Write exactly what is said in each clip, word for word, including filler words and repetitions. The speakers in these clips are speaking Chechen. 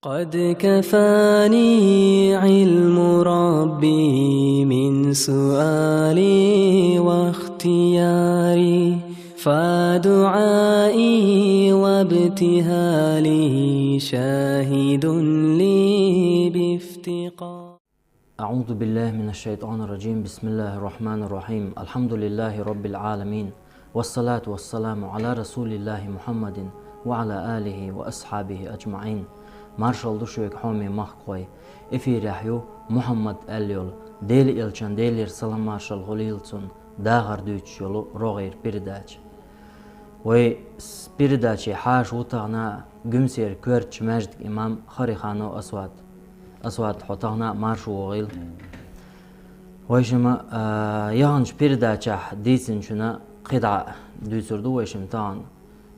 قد كفاني علم ربي من سؤالي واختياري، فدعائي وابتهالي شاهد لي بافتقار. أعوذ بالله من الشيطان الرجيم. بسم الله الرحمن الرحيم. الحمد لله رب العالمين. والصلاة والسلام على رسول الله محمد وعلى آله وأصحابه أجمعين. Маршалла ду шуьга, хьоме махкахой. Эфирехь ю Мухьаммад аьлла йолу, Делан элчан, Делера салам-маршалла хуьлийла цунна, дахар дуьйцуш йолу рогӀера передача. Вай с-, передаче хьаша ву тахана Гуьмсера коьртачу маьждиган имам Хариханов Асвад. Асвад, хьо тахана а марша вогӀийла. Вайшимма, а, яханчу передачехь дийцинчунна кхидӀа дуьйцур ду вайшимма тахана.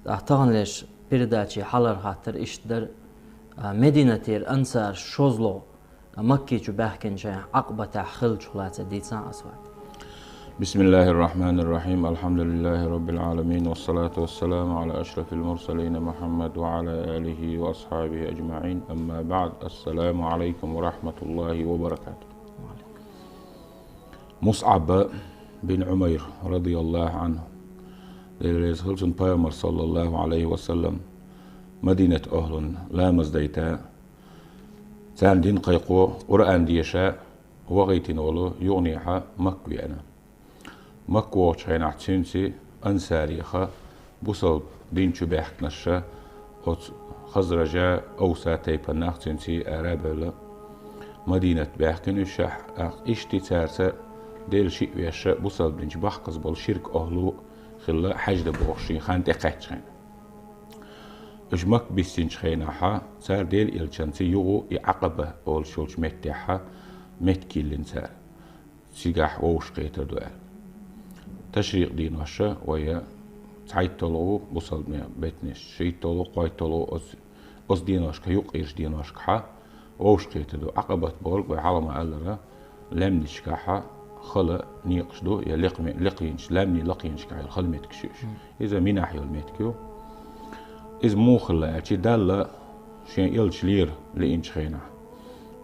ТӀаккха тахана леш передаче хьалар хаттар иштта дара, а, Мединатера ансараш шозлагӀа Макке чу баьхкинчу хенахь Ӏакъабатехь хиллачух лаьцна дийцахьа, Асвад. بسم الله الرحمن الرحيم. الحمد لله رب العالمين. والصلاة والسلام على أشرف المرسلين محمد وعلى آله وأصحابه أجمعين. أما بعد. السلام عليكم ورحمة الله وبركاته. МусӀаб бин Ӏумайр, радияллаху Ӏанху, Дела реза хуьлда цунна, Пайхамар, саллаллаху Ӏалайхи ва саллам, Мадинат ахӀлунна ламаз дайта, царна дин кхайкхо, Къуръан деша вахийтина волу юкъанехьа Макка веана. Макка вогӀучу хенахь цуьнца ансареха, бусалба дин чу баьхкинарша, оцу Хазража, Авса тайпаннах цуьнца ара а бевлла, Мадинат баьхкина уьш, ахь, иштта цаьрца Делан шиъ веза, бусалба дин чу бахказа болу ширк ахӀлу хилла хьаьжда бохуш шен хан тӀекхаьччахьана. Уьш Макка биссинчу хенахьа, цара Делан элчанца юху и Ӏакъаба олуш йолчу меттехьа меттиг йиллина цара. Цигахь вовшахкхетар ду аьлла. Ташрикъ дийнахьа вай цхьайтталгӀа бусалбанийн беттанаш, шийтталгӀа, кхойтталгӀа оцу, оцу дийнахьашка, юккъерчу дийнахьашкахьа вовшахкхетар ду. Ӏакъабат бохург вай хьалха ма-аллара, лаьмнашкахьа хала некъаш ду, я лекха ме-, лекхенаш, лаьмнийн лекхенашкахь йолу хала меттигаш ю уьш. Иза Минахь йолу меттиг ю. Иза муха хилла аьлча, Далла шен элча лера лиъначу хенахь,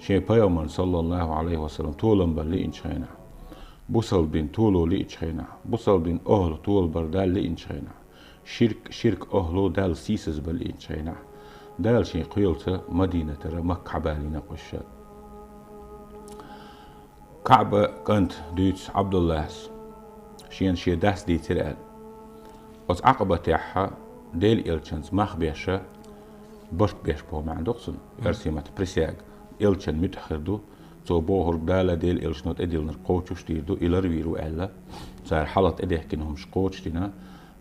шен пайхамарна, саллаллаху Ӏалайхи ва саллам, толам бар лиъначу хенахь, бусалба дин толо лиъначу хенахь, бусалба дин ахӀлу толабар Далла лиъначу хенахь, ширк, ширк ахӀлу Далла сийсазбар лиъначу хенахь, Дала шен кхелаца Мадинатара Макка хьабалийна кхуьша. КаӀба кӀанта дуьйцу Ӏабдуллас, шена шен дас дийцира аьлла. Оцу Ӏакъабатехьа Делан элчанца мах беша, барт беш боху маьӀна ду-кх цунна, оьрсийн маттахь присяга, элчан муьтӀахь хир ду, цо бохург Дала, Делан элчано тӀедиллинарг кхочуш дийр ду, и ларвийр ву аьлла, цара хьалха тӀедехкина хӀумаш кхочушдина,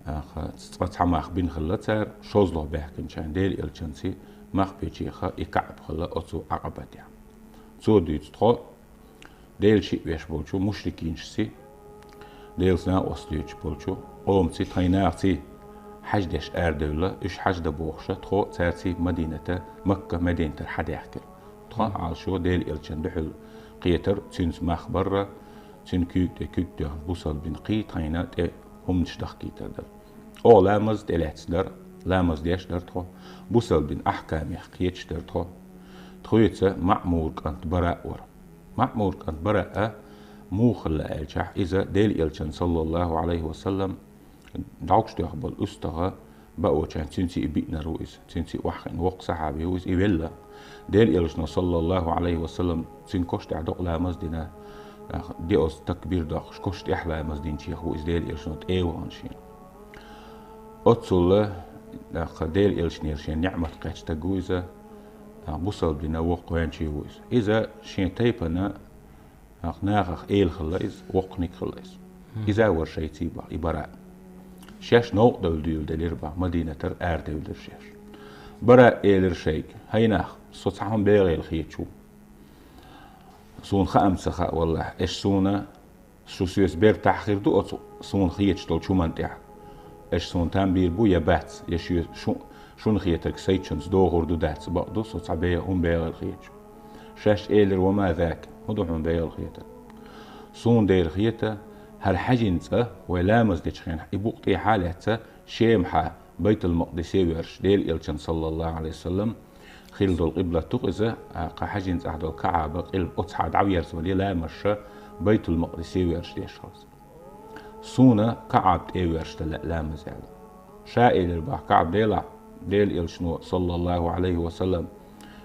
аха, цкъа цхьа мах бина хилла цара, шозлагӀа баьхкинчарна Делан элчанца мах бечеха и КаӀба хилла оцу Ӏакъабатехь. Цо дуьйцу тхо, Делан шиъ веш болчу мушрикинашций, Делаца накъост доьцуш болчу къомаций, тхайн нахаций хьаьждеш арадевлла, уьш хьаьжда бохуша, тхо цаьрций Мадината, Макка, Мединатара хьадаьхкира. Тхо Ӏалашо Делан элчан дуьхьал кхетар, цуьнца мах барра, цуьнан куьйга тӀе куьг тоьхна бусалба дин кхий, тхайна тӀе хӀуманаш дахкийтар дара. Оха ламаз тӀелаьцна дара, ламаз деш дара тхо, бусалба дин ахькамех кхеташ дара тхо. Тхоьца Маъмур кӀант Бараъ вара. Маъмур кӀант Бараъа муха хилла аьлчахь, иза Делан элчан, саллаллаху Ӏалайхи ва саллам, дӀовш тоьхна болу уьстагӀа баочарна цуьнца и биънар ву иза, цуьнца и охьахиъна воккха сахьаби ву иза, и велла. Делан элчано, саллаллаху Ӏалайхи ва саллам, цуьнан коша тӀехь докъа ламаз дина, де оцу такбир доккхуш, коша тӀехь ламаз динчех ву иза Делан элчано тӀе а вахана шена. Оццул, тӀаккха, Делан элчанера шен ниӀмат кхаьчна стаг ву иза, тӀаккха, бусалба дина воккха гӀоьнчий ву иза. Иза шен тайпана, тӀаккха, нахах эла хилла иза, воккханиг хилла иза. Иза а вара шайций бах, и Бараъ. Шаьш новкъа девлла дуьйладелира бах, Мадинатара арадевлира шаьш. Бараъ элира шайга: «ХӀай нах, со цхьа хӀума бегӀийла хеташ ву. Суна хаам ца хаьа, валлахь, аша суна Шу соьца бертахь хир ду оцу суна хеташ долчу хӀуманна тӀехь. Аша суна там бийр бу я бац, я шуьца шу-, шуна хетарг сайчунца догӀур ду, дац, бакъду, со цхьа бе-, хӀума бегӀийла хеташ». Шаьш элира: «Ва ма зака, хӀун ду хьуна бегӀийла хетарг?» «Суна дера хета, хӀара хьаьжин цӀа вай ламаз дечу хенахь, и букъ тӀехьа а лаьцна, Шемахьа, Байтул-Макъдисе воьрзуш, Делан элчан, саллаллаху Ӏалайхи ва саллам, хила долу къиблат ду-кх иза, а, кху Хьажин цӀахь долу КаӀба къилба оцу хьа дӀаверзавале ламазша Байтул-Макъдисе воьрзуш деш хилла. Суна КаӀба тӀе воьрзуш дан лаьа ламаз аьлла. Ша элира боху КаӀба делахь, Делан Элчано, саллаллаху Ӏалайхи ва саллам,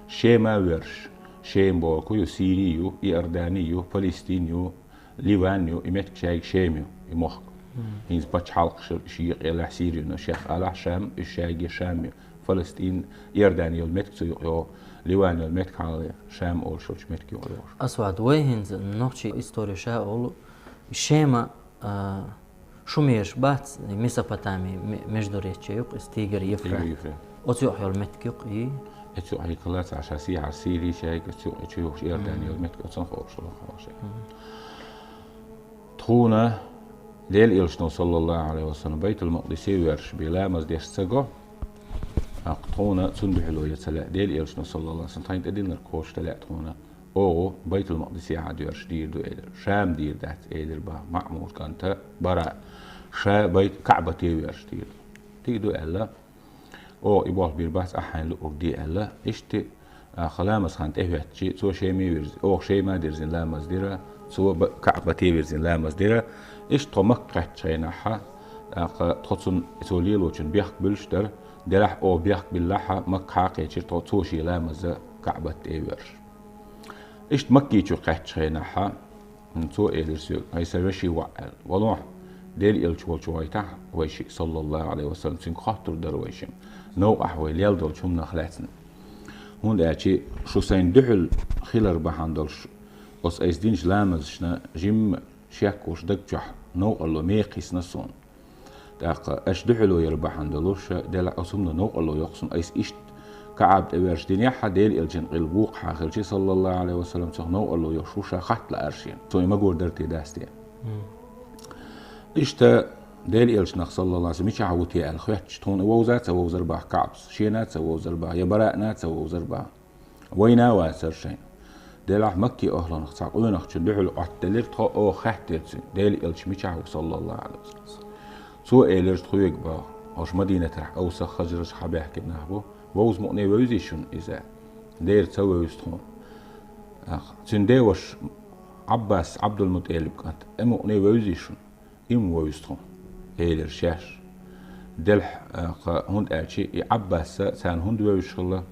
Шема воьрзуш, Шем бохург ю, Сири ю, Иордани ю, Палестин ю, Ливан ю, и меттиг шайга Шем ю, и мохк. ХӀинца пачхьалкхаш шен юкъа елахь Сири ю, но шех алахь Шам, уьш шайга Шам ю. Палестин, Иордани йолу меттиг цу юкъа йогӀу, Ливан йолу меттиг хьалха Шам олуш йолчу меттиг юкъа йогӀуш. Асвад, вай хӀинца нохчийн история ша олу, Шема, а, Шумераш бац, Месопотами, ме-, междуречье юкъа, иза Тигр, Ефрат. Тигр, Ефрат. Оцу юкъа йолу меттиг юкъа, и? Оцу юкъа хӀинца лаца ша сийхьар Сири шайга, оцу юкъа чу юхуш Иордани йолу меттиг оцунах олуш хилла шайга. Тхуна Делан Элчано, саллаллаху Ӏалайхи ва саллам, Байтул-Макъдисе воьрзуш бен ламаз деш ца го, тхуна цунна дуьхьало ян ца лаьа. Делан Элчано, саллаллаху Ӏалайхи ва саллам, тхайна тӀедиллинарг кхочушдан лаьа тхуна. Оха Байтул-Макъдисе хьа доьрзуш дийр ду элира. Шам дийр дац, элира боху Маъмур кӀанта Бара. Ша Байт-, КаӀбате воьрзуш дийр ду. Дика ду аьлла. Оха и болх бийр бац, ахь хьайна луург де аьлла. Иштта, а, ламаз хан тӀехӀоьттича, цо Шеме вирзи-, оха Шема дирзина ламаз дира, цо Ба-, КаӀбате вирзина ламаз дира. Иштта тхо Макка кхаьччу хенахь, тӀаккха тхо цунна, цо лелочун бехк буьллуш дара. Делахь оха бехк биллахь, Макка хьа а кхечира тхо, цо шен ламаза КаӀбат тӀе а воьрзуш. Иштта Макки чу кхаьччу хенахь, цо элира соьга: «Хьай сан вешин воӀ», – аьлла. «Валлахь, Делан Элча волчу вайтахь вай шиъ, саллаллаху Ӏалайхи ва саллам, цуьнга хоттур дара вай шиъ, новкъахь вай лел долчу хӀуманах лаьцна. ХӀунда аьлча шу сайна дуьхьал хилар бахьана долуш, оцу айса динчу ламазашна жимма шек волуш даг чохь новкъарло мекхийсина суна. ТӀаккха аша дуьхьало яр бахьана долуш, делахь оцу хӀумано новкъарло йоккху суна, айса иштта КаӀба тӀе воьрзуш динехь а, Делан Элчан къилба вукху хьан хилча, саллаллаху Ӏалайхи ва саллам, цунах новкъарло йоккхуш ву ша хатта лаар шена, цо и магор дара те, дац те». Иштта Делан Элчанах, саллаллаху Ӏалайхи ва саллам, мичахь ву те аьлла хоьттуш, тхуна и вовза а ца вовзар баха КаӀбас, шена а ца вовзар баха, я Бараъна а ца вовзар баха. Вайна а вацара шайна. Делахь Макки охланах цхьа къонахчун дуьхьал Ӏоттаделира тхо, оха хаьттира цуьнга, Делан Элча мичахь ву, саллаллаху Ӏалайхи ва саллам. Цо элира тхоьга боху, хӀорш Мадинатарахь Авсах, Хазраж хьабаьхкина нах бу, вовза мукъане вевзий шуна иза? Дера ца вевза тхуна. Ах, цуьнан деваш Ӏаббас, Ӏабдулмуталиб кӀант, и мукъане вевзий шуна? И ма вевза тхуна, элира шаьш. Делахь, а, кха, хӀунда аьлча и Ӏаббас царна хӀунда вевзаш хилла?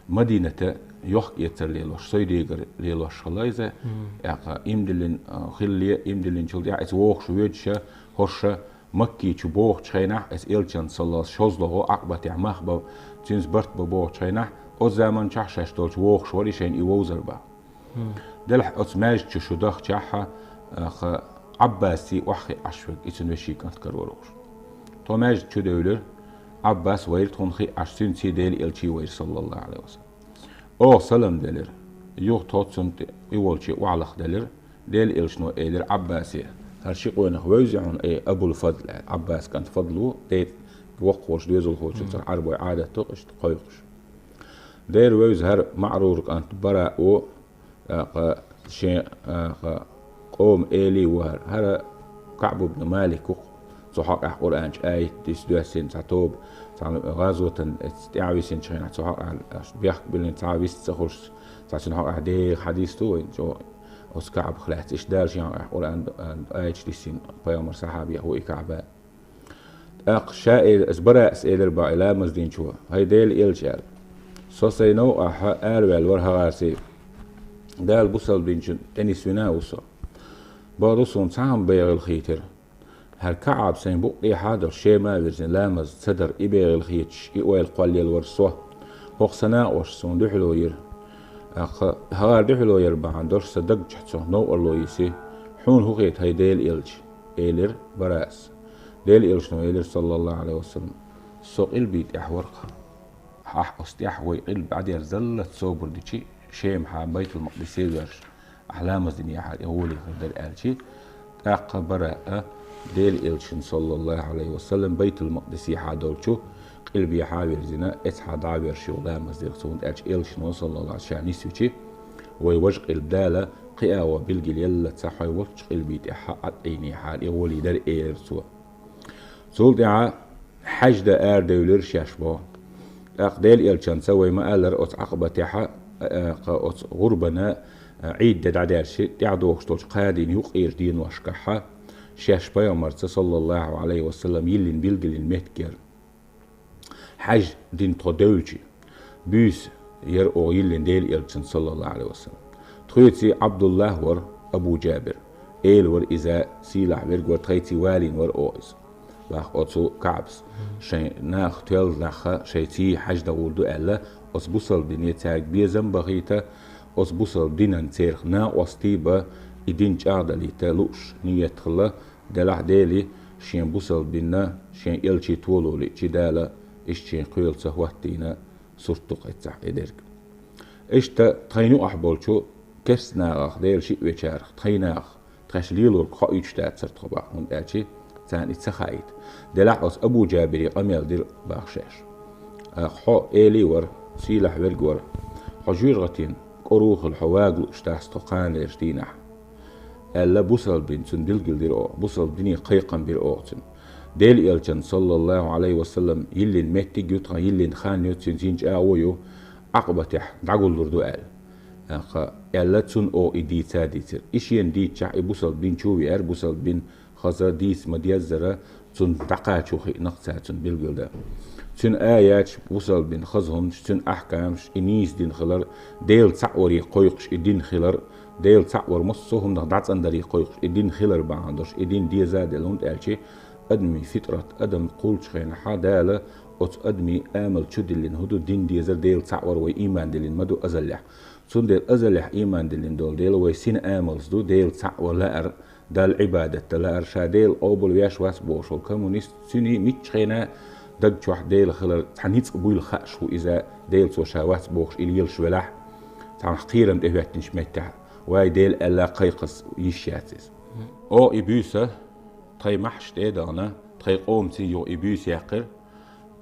Мадината йохк-эцар лелош, сой дегар лелош хилла иза. Мгм. ТӀаккха иман диллина, а, хилале, иман диллинчул тӀаьхьа иза вогӀуш воьдуш, хӀорш Макки чу богӀучу хенахь, иза Элчанца, саллаллаху Ӏалайхи ва саллам, шозлагӀа Ӏакъбатехь мах бан, цуьнца барт бан богӀучу хенахь, оцу заманчохь шаьш долчу вогӀуш вара и шайна и вовзар бан. Делахь оцу маьждиг чу шу дахчахь, а, кха, Ӏаббасий охьахиъ Ӏаш верг, и цуьнан вешин кӀант карор ву хӀорш. Тхо маьждиг чу девлира, Ӏаббас вайра тхуна хиъ Ӏаш, цуьнций Делан Элчий вайра, саллаллаху Ӏалайхи ва саллам. Оха салам делира. Юха тхо цунна тӀе и волчу охьалахделира. Делан Элчано элира Ӏаббасе: «ХӀара ши къонах вевзий хьуна, ай Абул-Фадл», – аьлла. Ӏаббас кӀант Фадл ву, дайта воккхаволчу доьзалхочун цара Ӏарбой Ӏадат ду-кх иштта кхойкхуш. Дера вевза хӀара МаӀрур кӀант Бараъ ву, тӀаккха шен, тӀаккха къоман эли ву хӀара. ХӀара КаӀб ибн Малик ву-кх. Цу хьокъехь Къуръан чу аят дисса доьссина, цхьа тоба, цхьана гӀазотана эцца тӀаьхьависинчу хенахь, цу хьокъехь бехк биллина, цхьа а вист ца хуьлуш, цхьа цуьнан хьокъехь деха хьадис ду вайн чӀогӀа оцу КаӀбах лаьцна. Иштта Дала шен хьокъехь Къуръан аяташ диссина пайхамар сахьабех ву и КаӀба. ТӀаккха ша эр-, аса Бараъс элира боху и ламаз динчо: «ХӀай Делан Элча, – аьлла, – со сайн новкъахь араваьлла вара хӀагӀарций. Дала бусалба динчун тӀенисвина а ву со. Бакъду, суна цхьа хӀума бегӀийла хийтира. ХӀара КаӀба сайн букъ тӀехьа а долуш, Шема а вирзина ламаз ца дар, и бегӀийла хийташ, и ойла кхоллаелла вара со. ХӀокху сан накъосташа суна дуьхьало йира. ТӀаккха хӀагӀара дуьхьало яр бахьана долуш сан даг чохь цунах новкъарло йисина. Хьуна хӀун хета, хӀай Делан Элча?» – элира Бараъс. Делан Элчано элира, саллаллаху Ӏалайхи ва саллам: «Со къилбий тӀехь вара-кх. Ахь оцу тӀехь вай къилба дӀадерзаллалц собар дичи, Шемахьа Байтул-Макъдисе воьрзуш, ахь ламаз динехьара и гӀоле хир дара», – аьлчи, тӀаккха Бараъа Делан Элчанна, саллаллаху Ӏалайхи ва саллам, Байтул-Макъдисехьа долчу къилбехьа а вирзина, эцхьа дӀа а воьрзуш йолу ламаз дира цо, хӀунда аьлча Элчано, саллаллаху Ӏалайхи ва саллам, ша нисвичи, вай важа къилба Дала кхин а гӀо билгалъеллалц хьо волчу къилбий тӀехьа Ӏад Ӏийнехьара и гӀоле дара, элира цо. Цул тӀаьхьа хьаьжда арадевлира шаьш боху. ТӀаккха Делан элчанца вай ма-аллара оцу Ӏакъабатехьа, а, кха оцу гӀурбана, а, Ӏийд де дӀадаьлча, тӀаьхьадогӀуш долчу кхаа дийнан юккъерчу деношкахьа, шаьш пайхамарца, саллаллаху Ӏалайхи ва саллам, йиллина билгалйина меттиг яра. Хьаьж дина тхо девлча, буьйса яра оха йиллина Делан элчанца, саллаллаху Ӏалайхи ва саллам. Тхоьций Ӏабдуллах вара Абу Джабир. Эла вара иза, сийлахь верг вара, тхайций валийна вара оха иза. Бах оцу КаӀбас. Шайн нах тоьлла нахха, шайций хьаьж дагӀур ду аьлла, оцу бусалба дине цаьрга безам бахийта, оцу бусалба динан церах накъостий бан, и дин чӀагӀдалийта лууш нийят хилла, делахь Дели шен бусалба динна, шен элчий толо лиъчи Дала, иштта шен кхоьлаца хӀоттийна сурт ду-кх эццахь и дерг. Иштта тхайна юкъахь болчу керста нахах, Делан шиъ вечарах, тхайн нахах, тхаьш лелорг хоуьйтуш дацара тхо бах, хӀунда аьлча царна и ца хаийта. Делахь оцу Абу Джабире къамел дира бах шаьш. Хьо элий вара, сийлахь верг вара. Хьо жоьжахатин кӀоро хила хьо вага лууш дац тхо кханалерчу дийнахь. Аьлла, бусалба дин цунна билгалдира оха, бусалба дине кхайкхам бира оха цунна. Делан элчан, саллаллаху Ӏалайхи ва саллам, йиллина меттиг ю, тхан йиллина хан ю, цуьнан цуьнан чӀагӀо ю, Ӏакъабатехь дӀагуллур ду аьлла. Аха, аьлла, цунна оха и дийца а дийцира. И шена дийцчахь, и бусалба дин чу а веара, бусалба дин хаза дийца ма-деззара, цунна дӀакхачо хиъна-кх цара цунна билгалдан. Цуьнан аяташ, бусалба дин хаза хӀуманаш, цуьнан ахькамаш, и нийса дин хилар, Дела цхьаъ варе кхойкхуш и дин хилар, Дела цхьаъ вар массо а хӀуманах дӀацӀандаре кхойкхуш и дин хилар бахьана долуш, и дин деза а делла, хӀунда аьлча адамийн фитрат, адам кхуллучу хенахьа Дала оцу адамийн амал чу диллина хӀун ду, дин дезар, Дела цхьаъ вар вай ийман диллина ма ду азаллехь. Цундела азаллехь ийман диллина долу Дела вай сина амалца ду, Дела цхьаъ ван лаар, Далла Ӏибадат дан лаар, ша Дела къобал веш вац бохуш волу коммунист, цуьнан миччахьена даг чохь Дела хилар цхьа ницкъ буйла хааш ву иза, Дела цо ша вац бохуш и лелаш велахь, цхьанхьа кхерам тӀе хӀоьттинчу меттехь, вай Дела аьлла кхайкхас йиш яц иза. О, и буьйса, тхайн махьаш тӀе а дахана, тхайн къомаца юха и буьйса яьккхира.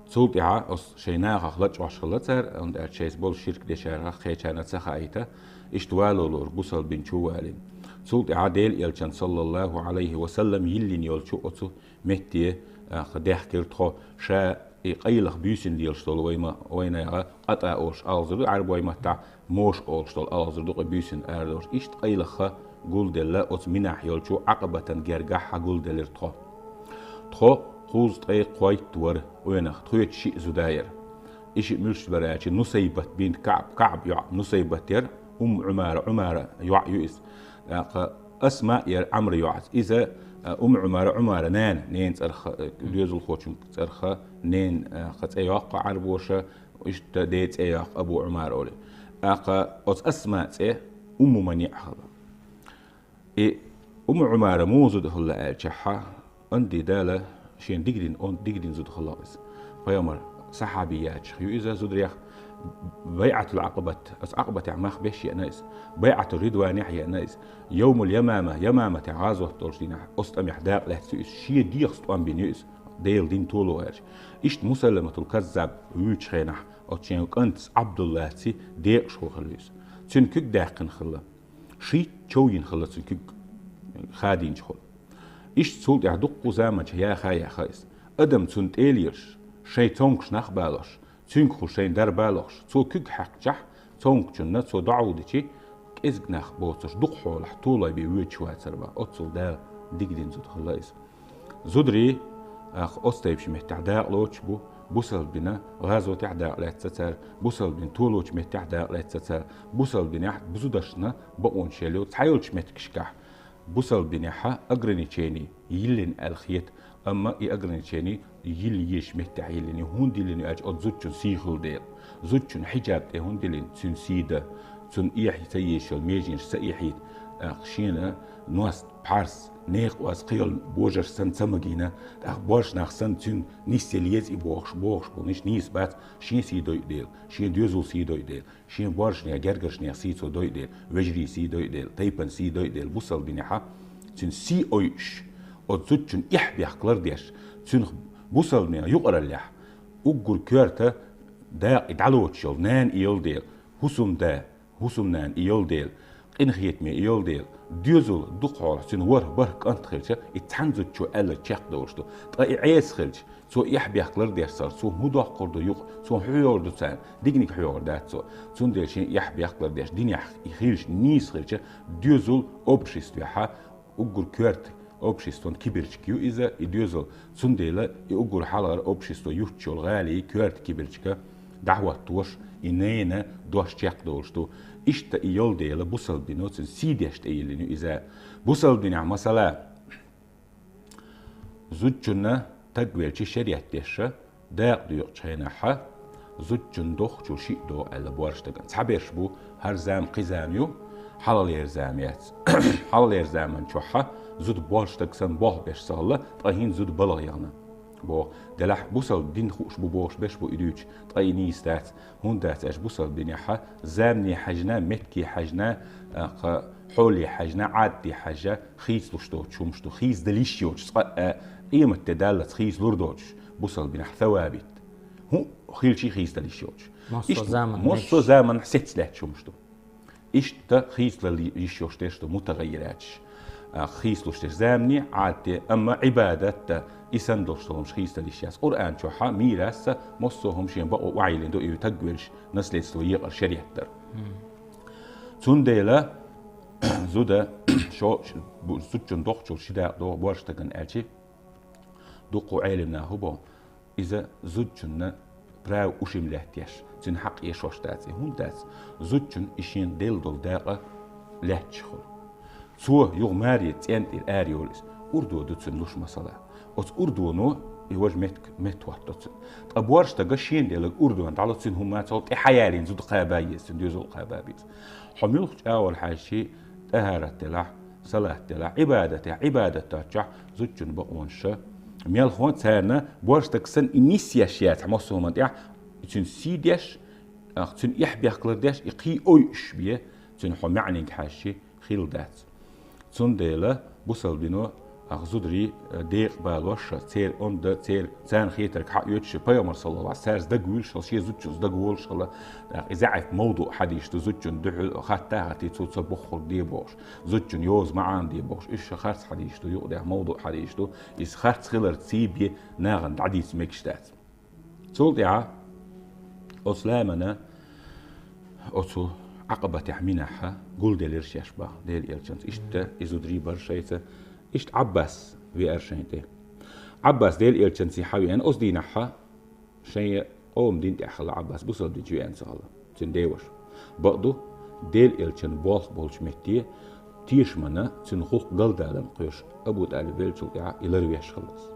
Цул тӀаьхьа оцу шайн нахах лачкъош хилла цара, хӀунда аьлча шайца болу ширк дешарах кхечарна ца хаийта, иштта вало лору бусалба дин чу а валийна. Цул тӀаьхьа Делан элчан, саллаллаху Ӏалайхи ва саллам, йиллина йолчу оцу метте, а, даьхкира тхо, ша и къайлаха буьйсина лелаш долу вай ма-, вайнагӀа къатӀа олуш алхазар ду Ӏаьрбойн маттахь, моша олуш долу алхазар ду-кх и буьйсина арадолуш. Иштта къайлаха гулделла оцу Минахь йолчу Ӏакъабатан гергахь гулделира тхо. Тхо кхузткъе кхойтта вара къонах, тхоьца шиъ зуда яра. И шиъ муьлш бара аьлча, Нусайбат бинт КаӀб, КаӀб йоӀ Нусайбат яра, Умму Ӏумара, Ӏумара йоӀ ю иза. ТӀаккха Асма яра Ӏамра йоӀ. Иза, а, Умму Ӏумара, Ӏумара нана, ненан цӀарах, а, доьзалхочун цӀарах ненан, а, кха цӀе йоккху Ӏаьрбоша, иштта ден цӀе йоккху Абу Ӏумара олий. ТӀаккха оцу Асма цӀе Умму МаниӀ хилла. И Умму Ӏумара муха зуда хилла аьлчахьа, онда Дала шена дика дина, онда дика дина зуда хилла иза. Пайхамар сахьабиятех ю иза зударех, БайӀатул Ӏакъабат, оцу Ӏакъабатехь мах беш еана иза. БайӀатул Ридванехь еана иза. Йовмул Ямама, Ямаматехь гӀазот долчу дийнахь, оцу тӀамехь дакъа лаьцна ю иза. Шен дегӀаца тӀом бина ю иза, Делан дин толо гӀерташ. Иштта Мусайламатул Каззаб вуьйчу хенахь, оцу шен кӀантаца Ӏабдуллаци декъашхо хилла иза. Цуьнан куьг даьккхина хилла. Шийтта чов йина хилла цуьнан куьг хадийначухула. Иштта цул тӀаьхьа дуккха заманчохь яха а яьхна иза. Адам цунна тӀе лелаш, шайн цомгуш нах балош, цуьнгахула шайна дар балош, цо куьг хьаькхчахь, цомгучунна цо доӀа дичи, кӀезиг нах боцурш дукха хьолахь толой бен воьдуш вацара бах. Оццул Дала дика дина зуда хилла иза. Зударий, ах, оцу тайпаш меттехь дакъа лоцуш бу, бусалба дина гӀазотехь дакъа лаьцна цара, бусалба дина толочу меттехь дакъа лаьцна цара, бусалба динехь зударшна бакъонаш ял ю цхьайолчу меттигашкахь. Бусалба динехьа ограничени йиллина аьлла хета, амма и ограничени йилла езачу меттехь йиллина ю. ХӀунда йиллина ю аьлча, оцу зудчун сий хуьлу дела. Зудчун хьиджаб тӀе хӀунда йиллина? Цуьнан сий дан, цунна эхь ца езаш йолу меженаш ца эхьийта, тӀаккха шена ност, пхьарс, некъа оаз кхин йолу божарш санна ца магийна, тӀаккха боьрша нах санна цуьнан нисъяла еза и бохуш, бохуш болниш нийса бац, шен сий дойу дела, шен доьзал сий дойу дела. Шен боьршанех, гергаршнех сий цо дойу дела, вежарий сий дойу дела, тайпана сий дойу дела, бусалба динехьа цуьнан сий ойуш, оцу зудчун эхь-бехк лардеш, цуьнан бусалба динан юкъараллехь, уггар коьрта дакъа и дӀалоцуш йолу нана и йолу дела, хӀусамда, хӀусамнана и йолу дела, Къинхетаме йолу дела, доьзал дукха хьолахь, цуьнан ворхӀ-бархӀ кӀант хилча, и цхьана зудчо аьлларг чекхдолуш ду. Ткъа и Ӏеса хилча, цо эхь-бехк лардеш цара, цо хӀун доккхур ду юкъа, цо хӀун хьоьхур ду царна, диканиг хьоьхур дац цо. Цундела шен эхь-бехк лардеш, динехь и хилча, нийса хилча, доьзал обществехьа уггар коьрта обществон кибирчиг ю иза, и доьзал. Цундела и уггар хьалхара общество юттуш йолу гӀалин коьрта кибирчига дӀахӀоттош, и ненан дош чекхдолуш ду. Иштта и йолу дела, бусалба дино цуьнан сий деш тӀейиллина ю иза. Бусалба динехь, масала, зудчунна таг велча шариат деша, дакъа доькъучу хенахьа, зудчун дохчул шиъ догӀу аьлла борша дагана. Цхьаберш бу, хӀара зама кхин зама ю, хьалхалера зама яц. Хьалхалера заман чохьа зуда борша даг санна болх беш ца хилла, ткъа хӀинца зуда балха яхана. Бо, делахь бусалба дин хууш бу бохуш берш бу и дуьйцуш, ткъа и нийса дац. ХӀунда дац аьлча бусалба динехьа, замане хьаьжна, метке хьаьжна, а, кха, хьоле хьаьжна, Ӏадате хьаьжна, хийцалуш доцуш хӀумаш ду, хийцадала йиш йоцуш, цкъа а, къематде даллац хийцалур доцуш, бусалба динехь савабит. ХӀун хилчий хийцадала йиш йоцуш. Массо Иштта заман массо мегаш. Заман сецлаьтташ хӀумаш ду. Иштта хийцалуш йиш йоцуш дерш ду мутагӀаййираташ. А, хийцалуш дерш замане, Ӏадате, амма Ӏибадатта, и санна долуш долу хӀумаш хийцадала йиш яц. Къуръан чохьа мираса массо а хӀума шен бакъо охьайиллина ду и таг велча наследство екъар шариат дар. Цундела зуда шо-, бу-, зудчун дохчул ши дакъа догӀу борша дагана аьлчи, дуккха Ӏелам наха хӀун боху, иза зудчунна права ушим лаьтташ, цуьнан хьакъ эшош дац и. ХӀунда дац? Зудчун и шен делла долу дакъа лаьтташ хуьлу. Цо юха маре цӀен тӀера ара йолу иза. Урдо ду цуьнан луш масала. Оцу урдоно и важа метка, метта хӀотто цуьнан. Ткъа борша дага шен деллаг урдона дӀало цуьнан хӀума цо тӀе хьаялийна зуда кхаба еза, цуьнан доьзал кхаба беза. Хьо муьлхха чӀагӀо хьаьжчи, тӀахӀарат делахь, салат делахь, Ӏибадат делахь, Ӏибадат доцчохь зудчун бакъонаш ша, мелхо царна борша даг санна и нисъеш яц хьо массо а хӀуманна тӀехь, цуьнан сий деш, а, цуьнан эхь-бехк лардеш, и кхин ойуш бе, цуьнан хьо маьӀниг хьаьжчи, хилла дац. Цундела бусалба дино, а, зударий, а, декъа балош, церан онда, церан, царна хетарг хьаоьцуш, пайхамар, саллаллаху Ӏалайхи ва саллам, цаьрца дагавуьйлуш хила, шен зудчунца дагаволуш хила, тӀаккха и заӀиф мовдуӀ хьадийш ду, зудчун дуьхьал хатта а хатта, цо ца бохург де бохуш, зудчун йоза маӀан де бохуш, уьш ша харц хьадийш ду, юкъадех мовдуӀ хьадийш ду, иза харц хилар ций бе нахана дӀадийца мегаш дац. Цул тӀаьхьа оцу лаьмана оцу Ӏакъабатехь Минахьа гулделира шаьш баха Делан элчанца. Иштта и зударий бара шайца, иштта Ӏаббас веара шайн тӀе. Ӏаббас Делан элчанца хьавеана оцу дийнахьа, шайн къоман дин тӀехь хилла Ӏаббас, бусалба динчу веана ца хилла цуьнан деваша. Бакъду, Делан элчан болх болчу метте тешамана цуьнан гӀуллакх галдаларна кхоьруш Абу ТӀалиб веллачул тӀаьхьа и ларвеш хилла иза.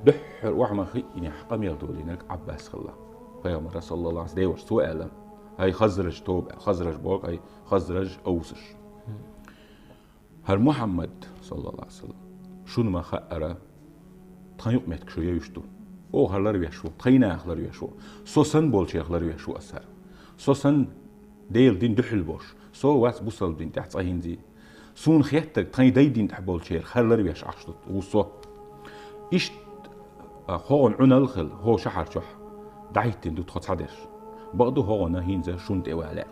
Дуьххьара охьа ма хиънехь къамел долийнарг Ӏаббас хилла. Пайхамара, саллаллаху Ӏалайхи ва саллам, деваша цо аьлла: «ХӀай Хазраж тоба», Хазраж боху, «ХӀай Хазраж, овсаш». ХӀара Мухьаммад, саллаллаху Ӏалайхи ва саллам, шуна ма хаъара, тхан юкъаметтиг шу евзаш ду. Оха хӀара ларвеш ву, тхайн нахах ларвеш ву. Со санна болчех ларвеш ву аса хӀара. Со санна Делан дин дуьхьал болуш. Со вац бусалба дин тӀехь цкъа хӀинца. Суна хеттарг тхайн дай дин тӀехь болчерах хӀара ларвеш Ӏаш ду, ву со. Иштта, а, хӀокхуьнан Ӏуналла хилла, хӀокху шахьар чохь дӀахӀиттина ду тхо цхьадерш. Бакъду хӀокхуьнан хӀинца шуна тӀе ван лаьа.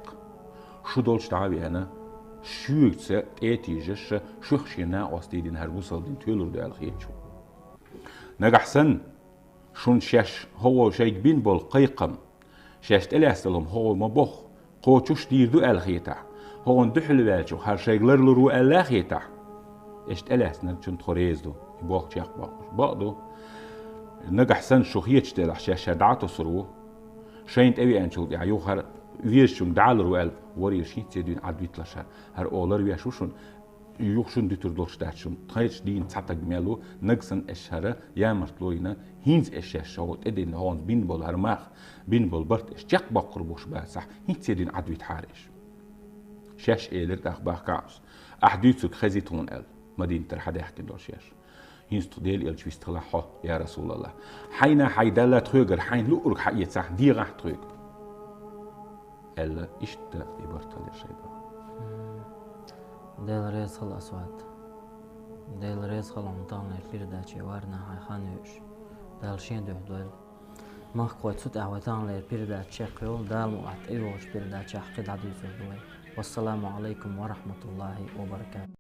Шу долчу дӀа а веана, шуьгца тӀе а тийжаш, шух шен накъостий дина хӀара бусалба дин тоьлур ду аьлла хеташ ву. Нагахь санна, шуна шаьш хӀокхо шайга бина болу кхайкхам, шаьш тӀелаьцна долу хӀума хӀокхо ма бохху, кхочуш дийр ду аьлла хетахь, хӀокхунна дуьхьал ваьллачух хӀара шайга ларлур ву аьлла а хетахь, аша тӀелаьцнарчунна тхо реза ду, и болх чекхбоккхуш. Бакъду, нагахь санна шу хеташ делахь, шаьш хӀара дӀа а тосур ву, шайна тӀевеанчул тӀаьхьа юха хӀара везачуьнга дӀалур ву аьлла, вареша хӀинцца дуьйна Ӏад витталаш хӀара, хӀара оха ларвеш ву шуна, юха шуна дуьтур долуш дац шуна. Тхайчу дийна цхьа таг мел ву, нагахь санна аша хӀара ямартло йина, хӀинца аша шаьш хӀокху тӀедиллина хӀокхунца бина болу хӀара мах, бина болу барт аша чекхбоккхур буш бацахь, хӀинцца дуьйна Ӏад витахьара аша. Шаьш элира тӀаккха бахкахь уьш: «Ахь дуьйцург хезий тхуна», – аьлла, Мадинатара хьадаьхкина долу шаьш. ХӀинца тхо Делан элча вистхилахь хьо, я Расулаллах. Хьайна хьайн Далла тхоьгара хьайна луург хьаэцахь, дегӀахь тхоьга, аьлла, иштта и барт хилира шайга. Дела реза хила, Асвад. Дела реза хила хьуна таханлера передаче варна хьайн хан вуьйш. Дала шен дуьхьа дойла. Махкахой, цу тӀехь вай таханлера передача чекхйолу, Дала мукъ лахь тӀейогӀучу передачехь кхин дӀадуьйцур ду вай. Wassalamu alaikum warahmatullahi wabarakatuh.